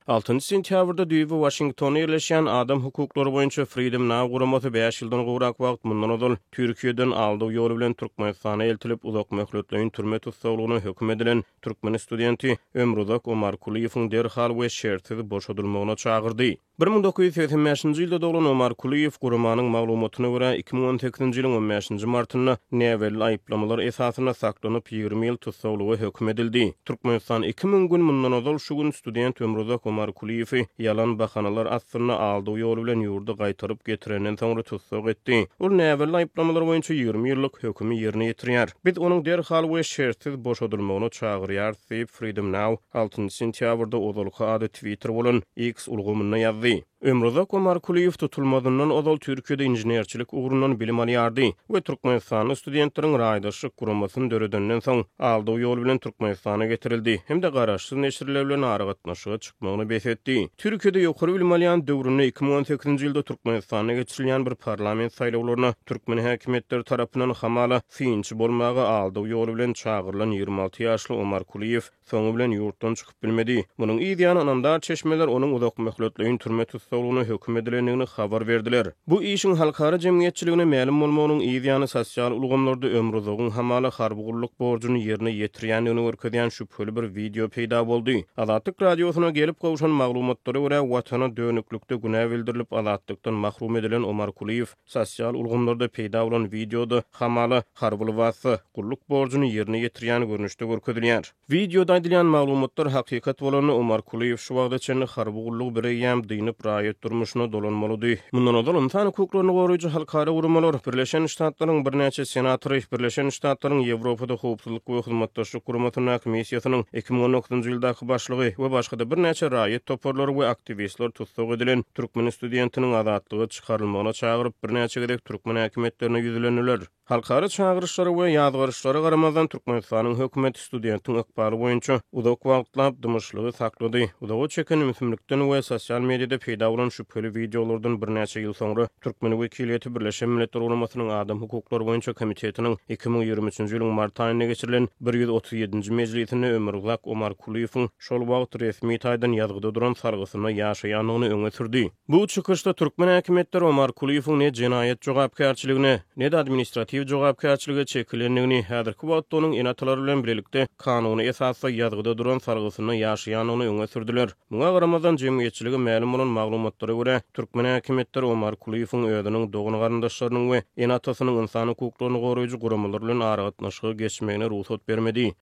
Altynjy sentýabrda düýbi Waşingtonda ýerleşýän adam hukuklary boýunça Freedom Now guramasy bäş ýyldan gowrak wagt mundan ozal Türkiýeden aldaw ýoly bilen Türkmenistana eltilip, uzakmöhletleýin türme tussaglygyna höküm edilen türkmen studenti Ömruzak Omarkulyýewiň derhal we şertsiz boşadylmagyna çagyrdy. 1985-nji ýylda doglan Omar Kulyýew, guramanyň maglumatyna görä, 2018-nji ýylyň on bäşinji martynda näbelli aýyplamalar esasynda saklanyp, 20 ýyl tussaglyga höküm edildi. Türkmenistan 2000 gün mundan ozal şu gün student Ömruzak Omar Kulyýewi ýalan bahanalar astynda aldaw ýoly bilen ýurda gaýtaryp getirenden soňra tussag etdi. Ol näbelli aýyplamalar boýunça 20 ýyllyk hökümi ýerine ýetirýär. Biz onuň derhal we şertsiz boşadylmagyna çagyrýarys diýip, Freedom Now altynjy sentýabrda ozalky ady Twitter bolan X ulgamynda ýazdy. Ömruzak Omarkulyýew tutulmazyndan ozal Türkiýede inženerçilik ugrundan bilim alýardy we türkmenistanly studentleriň raýdaşlyk guramasyny döredenden soň, aldaw ýoly bilen Türkmenistana getirildi hem-de garaşsyz neşirler bilen aragatnaşyga çykmagyny bes etdi. Türkiýede ýokary bilim alýan döwründe 2018-nji ýylda Türkmenistanda geçirilýän bir parlament saýlawlaryna türkmen häkimiýetleri tarapyndan hamala synçy bolmaga aldaw ýoly bilen çagyrylan 26 ýaşly Omarkulyýew soňy bilen ýurtdan çykyp bilmedi. Munuň yz ýany ynamdar çeşmeler onuň uzakmöhletleýin türme tussaglygyna höküm edilendigini habar berdiler. Bu işiň halkara jemgyýetçiligine mälim bolmagynyň yz ýany sosial ulgamlarda Ömruzagyň hamala harby gulluk borjuny ýerine ýetirýändigini görkezýän şübheli bir wideo peýda boldy. Azatlyk Radiosyna gelip gowşan maglumatlara görä, Watana dönüklikde günä bildirilip azatlykdan mahrum edilen Omarkulyýew Sosial ulgamlarda peýda bolan wideoda hamala harby lybasda, gulluk borjuny ýerine ýetirýän görnüşde görkezilýär. Wideoda aýdylýan maglumatlar hakykat bolanda, Omar Kulyýew şu wagta çenli harby gullugy bireýýäm dynyp, raýat durmuşyna dolanmalydy. Mundan ozal ynsan hukuklaryny goraýjy halkara guramalar, Birleşen Ştatlaryň birnäçe senatory, Birleşen Ştatlaryň Ýewropada Howpsuzlyk we Hyzmatdaşlyk Guramasyndaky missiýasynyň 2019-njy ýyldaky başlygy we başga-da birnäçe raýat toparlary we aktiwistler tussag edilen türkmen studentiniň azatlyga çykarylmagyna çagyryp, birnäçe gezek türkmen häkimiýetlerine ýüzlendiler. Halkara çagyryşlara we ýazgaryşlara garamazdan, Türkmenistanyň hökümeti studentiň ykbaly boýunça uzak wagtlap dymyşlygy saklady. Uzaga çeken ümsümlikden we sosial mediada peýda bolan şübheli wideolardan birnäçe ýyl soňra, türkmen wekiliýeti Birleşen Milletler Guramasynyň Adam hukuklary boýunça komitetiniň 2023-nji ýylyň mart aýynda geçirilen 137-nji mejlisinde Ömürzak Omarkulyýewiň şol wagt resmi taýdan ýazgyda duran salgysynda ýaşaýandygyny öňe sürdi. Bu çykyşda türkmen häkimiýetleri Omar Kulyýewiň ne jenaýat jogapkärçiligine, ne-de administratiw jogapkärçilige çekilendigini, häzirki wagtda onuň ene-atalary bilen bilelikde kanuny esasda ýazgyda duran salgysynda ýaşaýandygyny öňe sürdüler. Muňa garamazdan, jemgyýetçilige mälim bolan maglumatlara görä, türkmen häkimiýetleri Omar Kulyýewiň özüniň dogan-garyndaşlarynyň we ene-atasynyň ynsan hukuklaryny goraýjy guramalar bilen aragatnaşyga geçmegine rugsat bermedi.